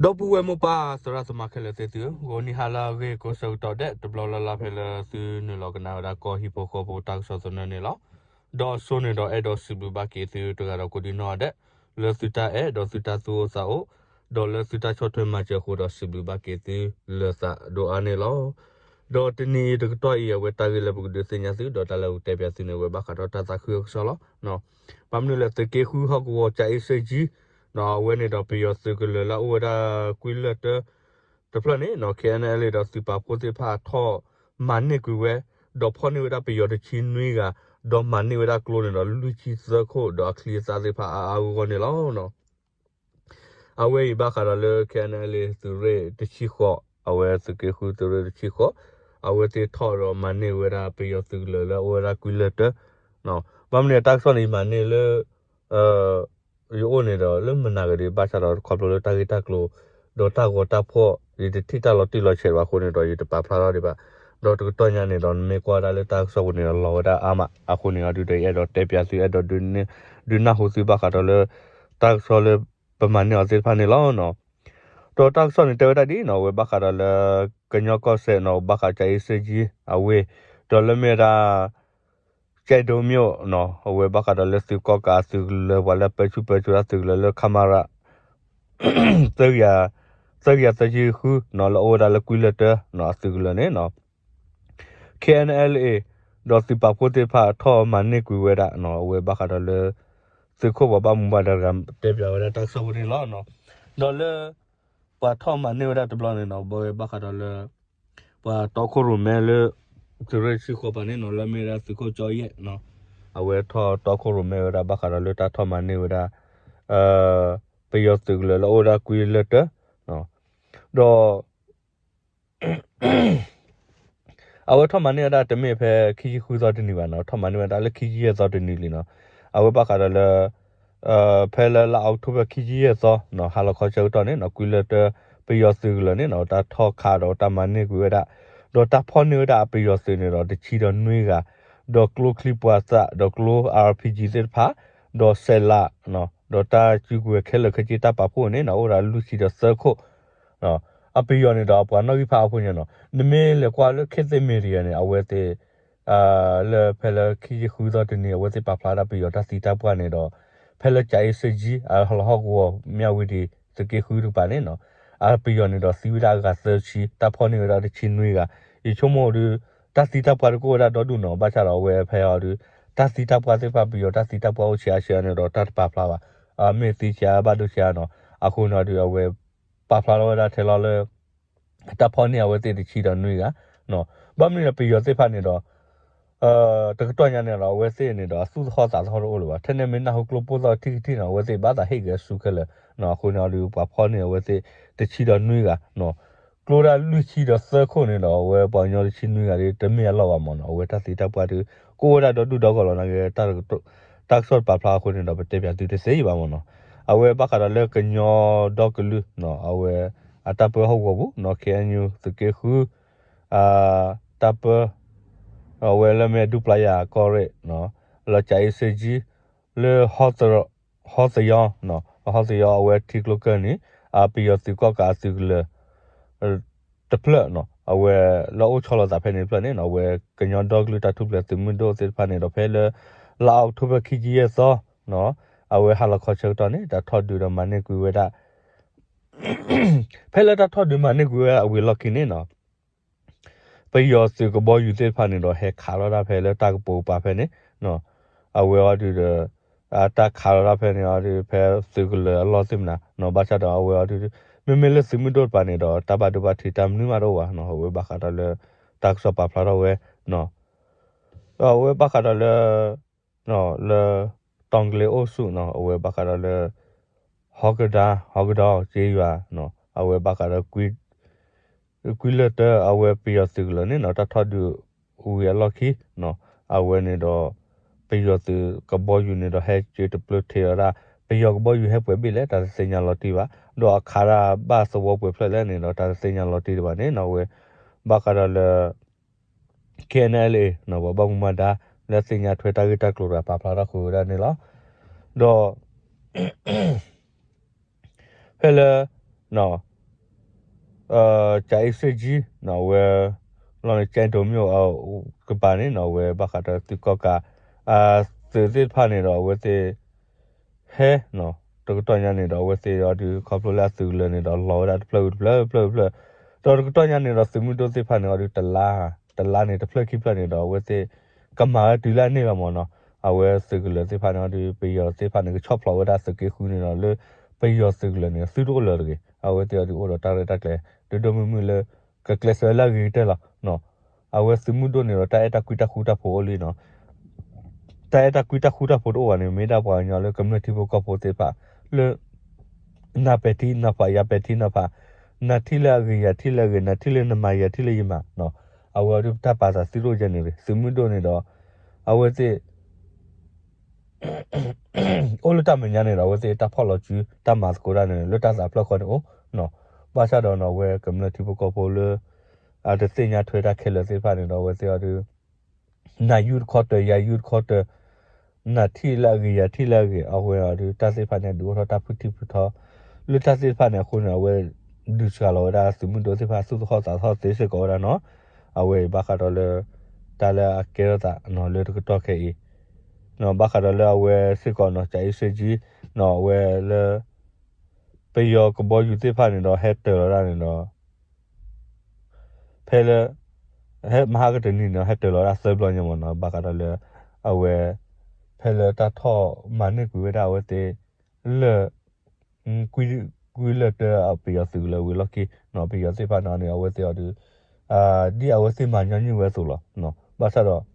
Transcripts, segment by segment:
ဒီပုၢ်ဝဲၢ်မိၢ်ပၢ်သရၣ်သမါခဲလၢာ်သ့ၣ်သုဧၢ, ဂီၤနံၤဟါလၢအဂ့ၤကိးဆၢကတီၢ်ဒဲး တဘျီလၢ်လၢ်ဖဲလၢသုနုာ်လီၤကနၣ်ဝဲဒၣ်ကီၢ်ဟံၣ်ဖိဃီဖိတၢ်ကစီၣ်သနၢၣ်န့ၣ်လီၤ. ဒီးအစိန့ၣ်ဒီးအဲၣ်ဒိးစံးဘျုးဘၣ်က့ၤသုတဂၤဒီးကိးဒံနီၢ်ဂၤဒဲး လၢသုတၢ်အဲၣ်ဒီးသုတၢ်သူၣ်အိၣ်သးအိၣ် ဒီးလၢသုတၢ်ဆီၣ်ထွဲမၤစၢၤအဃိဒီးစံးဘျုးဘၣ်က့ၤသုလၢသးဒိၣ်အါန့ၣ်လီၤ. ဒီးတနံၤအံၤတကတီၢ်အံၤ အဝဲတၢ်ဂ့ၢ်လၢပကဒုးသ့ၣ်ညါသု ဒီးတၢ်လၢပကတဲပၠးသုန့ၣ် အဝဲဘၣ်ဃးဒီးတၢ်သးခုအကစီၣ်လီၤ. ဘၣ်မနုၤလဲၣ် သုးက့ဃုဟီၣ်ကဝီၤ ကၠၤအ့စ့ကၠံ အဝဲန့ၣ်ဒီးပယီၤသုးကလၢၤလၢအအိၣ်ဝဲဒၣ်ကွံလၢၢ်တၢတဖျၢၣ်န့ၣ် KNLA ဒီးသုးပာ်ဖှိၣ်သ့ၣ်တဖၣ်ထီၣ်မၤန့ၢ်ကွံာ်ဝဲ, ဒီးဖီၣ်န့ၢ်ဝဲဒၣ်ပယီၤတဆံနွံဂၤ, ဒီးမၤန့ၢ်ဝဲဒၣ်ကျိန့ၣ်ဒီးလွံၢ်ဆံသၢခိၣ် ဒီးအချံအသၣ်သ့ၣ်တဖၣ်အါအါဂီၢ်ဂီၢ်န့ၣ်လီၤ. အဝဲအံၤဘၣ်ဃးဒီးလၢ KNLA သုးရ့ၣ်တဆံဃိး, အဝဲသုးက့ဃုသုးရ့ၣ်တဆံဃိး, အဝဲသ့ၣ်ထီၣ်ဒီးမၤန့ၢ်ဝဲဒၣ်ပယီၤသုးကလၢၤလၢအအိၣ်ဝဲဒၣ်ကွံလၢၢ်တၢ, ဘၣ်မနုၤတၢ်ကစီၣ်န့ၣ် ယမၤန့ၢ်လၢ ယအိၣ်န့ၣ်ဒီးလၢမနၤဂ့ၤဒီး ဘၣ်ဆၣ်ဒီးခီဖျိလၢတၢ်ဂ့ၢ်တၢ်ကျိၤ ဒီးတၢ်ဂီၤတၢ်ဖီၣ် ယတထံၣ်တၢ်လီၤတံၢ်လီၤဆဲးဘၣ်အဃိန့ၣ်ဒီး ယတပာ်ဖျါထီၣ်ဒံးဘၣ်. ဒီးတကတီၢ်ညါန့ၣ်ဒီး နမ့ၢ်ကွၢ်ဝဲဒၣ်လၢတၢ်ကစီၣ်ပူၤန့ၣ်ဒီး လီၤဝဲဒၣ်အါမးအဃိန့ၣ် အီၤဒုးဒီး ယအဲၣ်ဒိးတဲပၠးသု အဲၣ်ဒိးဒုးနၢ်ဟူသုဘၣ်ဃးဒီးလၢ တၢ်ကစီၣ်လၢပမၤန့ၢ်အီၤသ့ၣ်တဖၣ်န့ၣ်လီၤ. ဒီးတၢ်ကစီၣ်န့ၣ်တဲဝဲဒၣ်ဒ်နီၤ အဝဲဘၣ်ဃးဒီးလၢ ကညီကီၢ်စဲၣ်နီၤ ဘၣ်ဃးကၠၤအ့စ့ကၠံ အဝ့ၢ်, ဒီးလၢမ့ၢ်ဝဲဒၣ် ကၠဲၣ်ဒိမၠိၣ်နီၤ အဝဲဘၣ်ဃးဒီးလၢသုးကီၣ်ကးအသုးကလၢၤ ပှၤလၢပၢဆူၣ်ပၢစိးတၢ်သုးကလၢၤလၢ ခမရ သၢကယၤသၢဆံဃုနီၤ လၢအအိၣ်ဝဲဒၣ်လၢကွံလၢၢ်တၢနီၤ အသုးကလၢၤန့ၣ်နီၤ KNLA ဒီးသုးပာ်ဖှိၣ်သ့ၣ်တဖၣ်ထီၣ်မၤန့ၢ်ကွံာ်ဝဲဒၣ်နီၤ အဝဲဘၣ်ဃးဒီးလၢ သုးခိၣ်ပှၤဘၣ်မူဘၣ်ဒါတဂၤတဲပၠးဝဲဒၣ်တၢ်ကစီၣ်ဖိန့ၣ်လီၤ. ဒီးလၢ ပှၤထီၣ်မၤန့ၢ်ဝဲဒၣ်တဘျီန့ၣ်နီၤ ဘၣ်ဝဲဘၣ်ဃးဒီးလၢ ပှၤတီခိၣ်ရိၣ်မဲလၢ သုးရ့ၣ်တဆံဃိးပၤန့ၣ်နီၤ လၢမ့ၢ်ဝဲဒၣ်သုးခိၣ်ကၠီယဲၢ်နီၤ အဝဲထီၣ်တီခိၣ်ရိၣ်မဲဝဲဒၣ်ဘၣ်ဃးဒီးလၢတၢ်ထီၣ်မၤန့ၢ်ဝဲဒၣ် ပယီၤသုးကလၢၤလၢအအိၣ်ဝဲဒၣ်ကွံလၢၢ်တၢ, ဒီး အဝဲထီၣ်မၤန့ၢ်ဝဲဒၣ်တမ့ၢ်ဖဲခံဆံဃုသီတနံၤဘၣ်နီၤ ထီၣ်မၤန့ၢ်ဝဲဒၣ်လၢခံဆံယဲၢ်သီတနံၤလံနီၤ, အဝဲဘၣ်ဃးဒီးလၢ ဖဲလၢလါအီးကထိဘၢၣ်ခံဆံယဲၢ်သီနီၤ ဟါလီၤခီဆၢကတီၢ်န့ၣ်နီၤ ကွံလၢၢ်တၢ ပယီၤသုးကလၢၤန့ၣ်နီၤ တၢ်ထီၣ်ခးဒီးတၢ်မၤန့ၢ်ကွံာ်ဝဲဒၣ်, ဒီးတၢ်ဖီၣ်န့ၢ်ဝဲဒၣ်အပယီၤသုးန့ၣ်ဒီး တဆံဒီးနွံဂၤ, ဒီးကျိချံပှၤသၣ် ဒီးကျိ အါရ်ပံကၠံ သ့ၣ်တဖၣ်, ဒီးစဲးလး ဒီးတၢ်စုကဝဲၤခဲလၢာ်ခဲဆ့တၢ်ပာ်ဖှိၣ်န့ၣ်နီၤ အိၣ်ဝဲဒၣ်လွံၢ်ဆံဒီးသၢခိၣ် အပယီၤန့ၣ်ဒီးအပှၤနီၣ်ဂံၢ်ဖးအါဖိညါနီၤ နမ့ၢ်လဲၤကွၢ်လၢ ခေတ်သစ်မီဒီယာ န့ၣ် အဝဲသ့ၣ် လၢဖဲလၢခံဆံဃုသီတနံၤ အဝဲသ့ၣ်ပာ်ဖျါဒၣ်ပယီၤတၢ်သံတၢ်ပှၢ်န့ၣ်ဒီး ဖဲလၢကၠၤအ့စ့ကၠံ အဟီၣ်ကဝီၤ မၠၣ်ဝတံၤ သုးက့ဃုတကပၤန့ၣ်နီၤ အပယီၤန့ၣ်ဒီးသံဝဲဒၣ်အဂၤသၢဆံ တၢ်ဖီၣ်န့ၢ်ဝဲဒၣ်တဆံနွံဂၤ, ယဆိကမိၣ်ဒုး တၢ်သံတၢ်ပှၢ်တကအိၣ်ဝဲဒၣ်ဒီဒူၣ်နီၤ ဘၣ်ဆၣ်ဒီးအဝဲဖဲအံၤဒုး တၢ်သံတၢ်ပှၢ်သ့ၣ်တဖၣ် ပယီၤတၢ်သံတၢ်ပှၢ်အိၣ်ဆံးအါဆံးအါန့ၣ်ဒီး တၢ်တပာ်ဖျါဘၣ်, မ့ၢ်သံဆံးအါဘၣ်ဒိဆံးအါနီၤ အဃိန့ၣ်ဒုး အဝဲ ပာ်ဖျါထီၣ်ဝဲဒၣ်ထဲလီၤလၢ တၢ်ဖီၣ်န့ၢ်အဝဲသ့ၣ်တဆံဒီးနွံဂၤ, ဘၣ်မနုၤဒီးပယီၤသ့ၣ်တဖၣ်န့ၣ်ဒီး တကတီၢ်ညါန့ၣ်ဒီး အဝဲသ့ၣ်န့ၣ်ဒီး အသူၣ်တဟီၣ်သးတဟီၣ်တအိၣ်လၢၤဘၣ်, ထဲန့ၣ်မ့ၢ်နၢ်ဟူကျိပိၢ်သီထံၣ်ကထံၣ်န့ၣ် အဝဲသ့ၣ်ဘၣ်သးဟ့ၣ်က့ၤအစုခဲလၢာ်, အဃိန့ၣ်ဒီး ပှၤဖီၣ်န့ၢ်အဝဲသ့ၣ်တဆံဒီးနွံဂၤ, ကျိဒၣ်လွံၢ်ဆံဒီးသၢခိၣ်န့ၣ်ဒီး အဝဲပှၤကညီတဆံနွံဂၤဒ်တမ့ၢ်အလီၢ်ဘၣ်မ့ၢ်နီၤ, အဝဲတၢ်သံတၢ်ပှၢ်ဒုး ကအိၣ်ဝဲဒၣ်ဒီဒူၣ်ဒီဂီၢ်လီၤ, နာ်က့ တၢ်ကစီၣ်တပာ်ဖျါအဃိန့ၣ်ဒီး ပတဲပၠးသုတသ့ဘၣ်မ့ၢ်နီၤ, အဝဲဘၣ်ဃးဒီးလၢကညီဒီကလုာ်နီၤ အဝဲ အတၢ်ပၢဟီၣ်ကဝီၤပူၤနီၤ KNU သုးက့ဃု တၢ်ပၢ အဝဲလၢမ့ၢ်ဒူပျၢ်ယၤကီၢ်ရ့ၣ် လၢကၠၤအ့စ့ကၠံ လၢ ဟီသယီ ဟီသယီ အဝဲထံကျိကၢၢ်န့ၣ် အပယီၤသုးကီၣ်ကးအသုးကလၢၤ တဖျၢၣ်နီၤ အဝဲလၢအိၣ်ဆီလီၤသးဖဲန့ၣ်တဖျၢၣ်န့ၣ်နီၤ အဝဲကညီဒီကလုာ်တၢ်ထူၣ်ဖျဲးသုးမုၢ်ဒိၣ်သ့ၣ်တဖၣ်န့ၣ်ဒီး ဖဲလၢ လါအီးကထိဘၢၣ်ခံဆံယဲၢ်သီနီၤ အဝဲဟါလီၤခီဆၢကတီၢ်န့ၣ် တၢ်ထီၣ်ဒုးဒီးမၤန့ၢ်ကွံာ်ဝဲဒၣ် ဖဲလၢတၢ်ထီၣ်ဒုးမၤန့ၢ်ကွံာ်ဝဲဒၣ်အဝံၤအလီၢ်ခံန့ၣ်နီၤ ပယီၤသုးကဘီယူၤသ့ၣ်တဖၣ်န့ၣ်ဒီး ဟဲခးလီၤဒၣ်ဖဲလၢတၢ်ကပိာ်ကပၤဖဲန့ၣ်နီၤ အဝဲအီၤဒုးဒီး အတၢ်ခးလီၤဒၣ်ဖဲန့ၣ်အီၤဒုး ဖဲသုးကလၢၤအလီၢ်သ့ၣ်မနၤနီၤ ဘၣ်ဆၣ်ဒီးအဝဲအီၤဒုး မ့မ့ၢ်လၢသုးမုၢ်ဒိၣ်တပၤန့ၣ်ဒီး တၢ်ဘၣ်ဒိဘၣ်ထံးတၢ်မနုၤမးတအိၣ်ဘၣ်နီၤ အဝဲဘၣ်ဃးဒီးလၢ တၢ်ကစီၣ်ပာ်ဖျါထီၣ်ဝဲနီၤ အဝဲဘၣ်ဃးဒီးလၢ လၢ တီၣ်ကလ့အိၣ်ဆူၣ်နီၤ အဝဲဘၣ်ဃးဒီးလၢ ဟီကဒါ ဟီကဒီး က့ယွၤနီၤ အဝဲဘၣ်ဃးဒီး ကွံလၢၢ်တၢ အဝဲပယီၤသုးကလၢၤန့ၣ်နီၤ တၢ်ထီၣ်ဒုးဝံၤအလီၢ်ခံနီၤ အဝဲန့ၣ်ဒီး ပယီၤသုးကဘီယူၤန့ၣ်ဒီး ဟဲက့ၤတပျၢၤထံးအီၤဒၣ် ပယီၤကဘီယူၤဟဲပှဲၤဘ့ၣ်လဲၣ် တၢ်တသ့ၣ်ညါလီၤတံၢ်ဘၣ် ဒီးအခးဒၣ်ဘၣ်သဝီပှဲၤဖျၢၣ်လဲၣ်န့ၣ်ဒီး တၢ်တသ့ၣ်ညါလီၤတံၢ်ဒံးဘၣ်န့ၣ်နီၤ အဝဲ ဘၣ်ဃးဒီးလၢ KNLA နီၤ ပှၤဘၣ်မူဘၣ်ဒါ လၢသ့ၣ်ညါထွဲတၢ်ဂ့ၢ်တၢ်ကျိၤတဂၤပာ်ဖျါထီၣ်ဃုာ်ဝဲဒၣ်န့ၣ်လီၤ. ဒီး ဖဲလၢ နီၤ ကၠၤအ့စ့ကၠံ အဝဲ လီၤန့ၣ် ကၠဲဒိးမ့ၢ်အကပၤန့ၣ်နီၤ အဝဲဘၣ်ဃးဒီးသုးကီၢ်ကး အသုးသ့ၣ်တဖၣ်န့ၣ်ဒီး အဝဲသ့ၣ် ဟဲ တကတီၢ်ညါန့ၣ်ဒီး အဝဲသ့ၣ်အီၤဒုး ခီဖျိလၢအသုးကလၢၤန့ၣ်ဒီး လီၤဝဲဒၣ်တဖျၢၣ်ဝံၤတဖျၢၣ် တဖျၢၣ်ဝံၤတဖျၢၣ် ဒီးတကတီၢ်ညါန့ၣ်ဒီး သုးမုၢ်ဒိၣ်သ့ၣ်တဖၣ်န့ၣ်အီၤဒုး တလါ တလါန့ၣ် တဖျၢၣ်ခံဖျၢၣ်န့ၣ်ဒီး အဝဲသ့ၣ် ကမၤဝဲတုၤလၢအန့ၢ်လီၤမ့ၢ်နီၤ. အဝဲသုးကလၢၤသ့ၣ်တဖၣ်န့ၣ်အီၤဒုး ပယီၤသ့ၣ်တဖၣ်န့ၣ် ကဆီၣ်ဖျိးဝဲဒၣ်သုးက့ဃုန့ၣ်ဒီး လၢပယီၤသုးကလၢၤန့ၣ် သုတအိၣ်လၢၤတဂ့ၤ. အဝဲသ့ၣ်အီၤဒုးအိၣ်ဒီးတၢ်ရဲၣ်တၢ်ကျဲၤ ဒိၣ်ဒိၣ်မုၢ်မုၢ်လၢ ကကျဲးစၢးလၢအဂ့ၤကတၢၢ်လီၤ. အဝဲသုးမုၢ်ဒိၣ်န့ၣ်ဒီး တၢ်အဲၣ်တၢ်ကွံတၢ်ဃူတၢ်ဖိးအိၣ်လံနီၤ. တၢ်အဲၣ်တၢ်ကွံတၢ်ဃူတၢ်ဖိးတအိၣ်ဘၣ်န့ၣ် မ့ၢ်ဒၣ်ပှၤကညီလၢ ကမျၢၢ်ထံဖိကီၢ်ဖိသ့ၣ်တဖၣ် လၢ နၤပဲာ်ထံနီၤဖး ယၤပဲာ်ထံနီၤဖး, နၤထံၣ်လၢအဂ့ၤ ယၤထံၣ်လၢအဂ့ၤ, နၤထံၣ်လၢနမၤ ယၤထံၣ်လၢယမၤနီၤ. အဝဲအီၤဒုးတၢ်ပာ်သးသုတအိၣ်ယဲန့ၣ်တဂ့ၤ. သုးမုၢ်ဒိၣ်န့ၣ်ဒီး အဝဲသ့ၣ် အိၣ်လၢတၢ်မဲာ်ညါန့ၣ်ဒီး အဝဲသ့ၣ်တၢ်ဖီၣ်လီၤစု တၢ်မၤသကိးတၢ်န့ၣ် လၢတၢ်သးဖျၢၣ်ဃီန့ၣ်အိၣ်နီၤ. ဘၣ်ဆၣ်ဒီးနီၤ အဝဲကမျၢၢ်ထံဖိကီၢ်ဖိလၢ အတသ့ၣ်ညါထွဲတၢ်ခဲလၢာ်သ့ၣ်တဖၣ်န့ၣ်ဒီး အဝဲသ့ၣ်အီၤဒုး နၤယူၢ်တခီတၢၢ် ယၤယူၢ်တခီတၢၢ်, နၤထံၣ်လၢအဂ့ၤ ယၤထံၣ်လၢအဂ့ၤ, အဝဲအီၤဒုး တၢ်သ့ၣ်တဖၣ်န့ၣ် ဒုးအိၣ်ထီၣ်တၢ်ဖုၣ်ထံၣ်ဖုၣ်ထီ လၢတၢ်သ့ၣ်တဖၣ်န့ၣ်အဃိန့ၣ် အဝဲ ဒုးစှၤလီၤဝဲဒၣ်သုးမုၢ်ဒိၣ်သ့ၣ်တဖၣ် သူၣ်တထီၣ်သးတထီၣ်သ့စ့ၢ်ကီးဝဲဒၣ်နီၤ. အဝဲအံၤဘၣ်ဃးဒီးလၢ တၢ်လၢအကဲထီၣ်သးနီၤ လၢတကတီၢ်ခဲအံၤ ဘၣ်ဃးဒီးလၢအဝဲစ့ၢ်ကီးနီၤ ကၠၤအ့စ့ကၠံနီၤ အဝဲလၢ ပယီၤကဘီယူၤသ့ၣ်တဖၣ်န့ၣ်ဒီး ဟဲတၢၤလီၤဒၣ်န့ၣ်ဒီး ဖဲလၢ ဟဲမဟါကတနံၤန့ၣ်ဒီး ဟဲတၢၤလီၤဒၣ်သၢဘျီညါမ့ၢ်နီၤ ဘၣ်ဃးဒီးလၢ အဝဲ ဖဲလၢတၢ်ထီၣ်မၤန့ၢ်ကွံာ်ဝဲဒၣ်အဝဲသ့ၣ် လၢ ကွံလၢၢ်တၢ်ပယီၤသုးကလၢၤဝံၤလီၢ်ခံနီၤ ပယီၤသ့ၣ်တဖၣ်န့ၣ် အဝဲသ့ၣ်အီၤဒုး ဒ်အဝဲသ့ၣ်မၤညီနုၢ်ဝဲအသိးလီၤ. ဘၣ်ဆၣ်ဒီး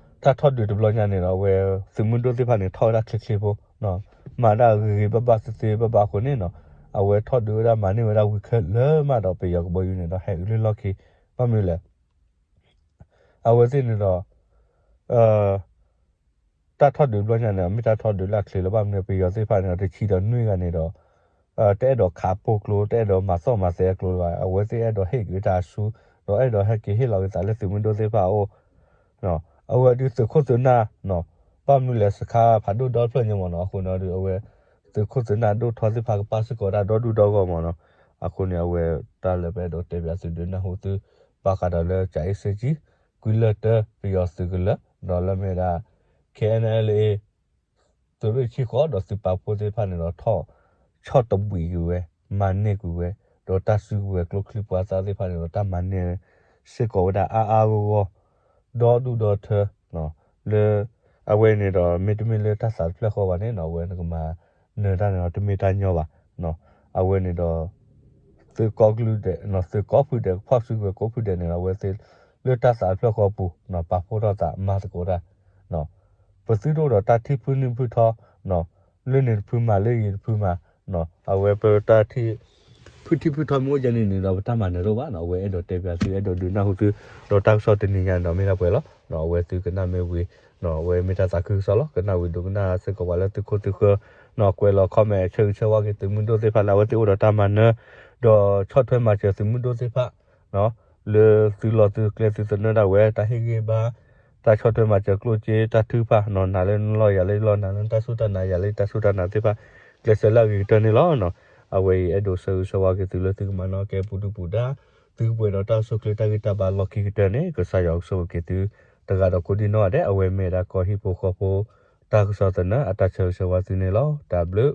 တၢ်ထီၣ်ဒုးတဘျီညါန့ၣ်ဒီး အဝဲသုးမုၢ်ဒိၣ်သ့ၣ်တဖၣ်န့ၣ် ထီၣ်ဝဲဒၣ်ချ့ချ့ဖိ မၤဒၣ်ဂ့ၤဂ့ၤဘၣ်ဘၣ်သ့သ့ဘၣ်ဘၣ်အဃိန့ၣ်နီၤ အဝဲထီၣ်ဒုးဝဲဒၣ်မၤန့ၢ်ဝဲဒၣ်ဝံၤခဲလၢာ်မးဒီး ပယီၤကဘီယူၤန့ၣ်ဒီး ဟဲအုးလၢလီၢ်ခံ ဘၣ်မနုၤလဲၣ် အဝဲသ့ၣ်န့ၣ်ဒီး တၢ်ထီၣ်ဒုးတဘျီညါန့ၣ် မ့ၢ်တၢ်ထီၣ်ဒုးလၢအချ့လၢၤဘၣ်မနုၤ ပယီၤသ့ၣ်တဖၣ်န့ၣ်ဒီး တဆံဒီးနွံဂၤန့ၣ်ဒီး တအဲၣ်ဒိးခးပိာ်ကျိ တအဲၣ်ဒိးမၤသီၣ်မၤသဲအကျိလၢၤဘၣ် အဝဲသ့ၣ်အဲၣ်ဒိးဟ့ၣ်က့ၤတၢ်အဆူ ဒီးအဲၣ်ဒိးဟဲက့ၤဟ့ၣ်လီၤက့ၤသးလၢသုးမုၢ်ဒိၣ်သ့ၣ်တဖၣ်အအိၣ် အဝဲဒုးသုးခိၣ်သုးနၢ် ဘၣ်မနုၤလဲၣ် စခါဖးဒိၣ်ဒီဖျၢၣ်ညါမ့ၢ်နီၤ အဃိန့ၣ်ဒီး အဝဲ သုးခိၣ်သုးနၢ်ဒိၣ်ထီသ့ၣ်တဖၣ်ကပၣ်စ့ၢ်ကီးတၢ်ဒီဒူၣ်ဒီဂီၢ်မ့ၢ်နီၤ အဃိန့ၣ် အဝဲတၢ်လၢပအဲၣ်ဒိးတဲပၠးသုဒုးနၢ်ဟူသု ဘၣ်ဃးဒီးလၢကၠၤအ့စ့ကၠံ ကွံလၢၢ်တၢ်ပယီၤသုးကလၢၤ ဒီးလၢမ့ၢ်ဝဲဒၣ် K N L A သုးရ့ၣ်ဆံဃိး ဒီးသုးပာ်ဖှိၣ်သ့ၣ်တဖၣ်န့ၣ်ဒီး ထီၣ်ဆီၣ်တဘှံးကွံာ်ဝဲ မၤန့ၢ်ကွံာ်ဝဲ ဒီးတၢ်စုကဝဲၤကျိချံမျိာ်သၣ်သ့ၣ်တဖၣ်န့ၣ်ဒီး တၢ်မၤန့ၢ်စ့ၢ်ကီးဝဲဒၣ်အါအါဂီၢ်ဂီၢ် ဒီဒူၣ်ဒီထၢ လၢ အဝဲန့ၣ်ဒီး မ့တမ့ၢ်လၢတၢ်သးတဖျၢၣ်ဃီဘၣ်န့ၣ်နီၤ အဝဲနကမၤနၢၤတၢ်န့ၣ်ဒီး တမ့ၢ်တၢ်ညီဘၣ် အဝဲန့ၣ်ဒီး သုးကီၢ်ကလုာ်ဒဲး သုးကိးဖုဒဲး ကဖီၣ်စုကဝဲၤကိးဖုဒဲးန့ၣ်ဒီး အဝဲသ့ၣ် လၢတၢ်သးတဖျၢၣ်ဃီပူၤ ပာ်ဖှိၣ်ထီၣ်သးမၤသကိးတၢ် ပသုတအိၣ်ဒီးတၢ်ထံၣ်ဖုနံၣ်ဖုထီ လၢန့ၣ်တဖုမၤ လၢအံၤတဖုမၤ အဝဲပတၢ်ထံၣ် ဖုထံၣ်ဖုထီမ့ၢ်အိၣ်ယဲန့ၣ်န့ၣ်ဒီး ပတၢ်မၤနၢၤတအိၣ်ဘၣ်နီၤ အဝဲအဲၣ်ဒိးတဲပၠးသု အဲၣ်ဒိးဒုးနၢ်ဟူသု ဒီးတၢ်ကစီၣ်တနံၤညါန့ၣ်ဒီး မ့ၢ်ဒၣ်ပှဲၤလီၤ အဝဲသုကနၣ်မ့ၢ်ဝံၤ အဝဲမ့ၢ်တၢ်သးခုကစီၣ်လီၤ ကနၣ်ဝံၤဒိကနၣ်စ့ၢ်ကီးပှၤလၢသုခိၣ်သုဃၢၤ ကွဲးလီၤ comment ဆၢဂ့ၤဆၢဝါက့ၤသုးမုၢ်ဒိၣ်သ့ၣ်တဖၣ်လၢအဝဲသ့ၣ်အိၣ်ဒီးတၢ်မၤနၢၤ ဒီးဆီၣ်ထွဲမၤစၢၤသုးမုၢ်ဒိၣ်သ့ၣ်တဖၣ် လၢသုလီၢ်သုကျဲသုသနၢၣ်ဒၣ်ဝဲ တၢ်ဟ့ၣ်ဂံၢ်ဘါ တၢ်ဆီၣ်ထွဲမၤစၢၤကျိၣ်စ့ တၢ်ထုကဖၣ် နၤလၢနလီၢ်ယၤလၢယလီၢ် နၤလၢနတၢ်စူၢ်တၢ်နာ်ယၤလၢယတၢ်စူၢ်တၢ်နာ်သ့ၣ်တဖၣ် ကျဲးစၢးလၢအဂ့ၤကတၢၢ်န့ၣ်လီၤ. အဝဲအံၤအဲၣ်ဒိးဆၢဂ့ၤဆၢဝါက့ၤသုလၢသုကမၤနၢၤကဲပူၤဒုၣ်ပူၤဒါ သုကပှဲၤဒီးတၢ်အိၣ်ဆူၣ်အိၣ်ချ့တၢ်ဂံၢ်တၢ်ဘါလီၢ်ခံကတၢၢ်န့ၣ် ကစၢ်ယွၤကဆိၣ်ဂ့ၤက့ၤသု တဂၤဒီးကိးဒံနီၢ်ဂၤဒဲး အဝဲမ့ၢ်ဝဲဒၣ်ကီၢ်ဟံၣ်ဖိဃီဖိ တၢ်ကစီၣ်သနၢၣ်အတၢ်ဆၢဂ့ၤဆၢဝါသုန့ၣ်လီၤ. တၢ်ဘျုး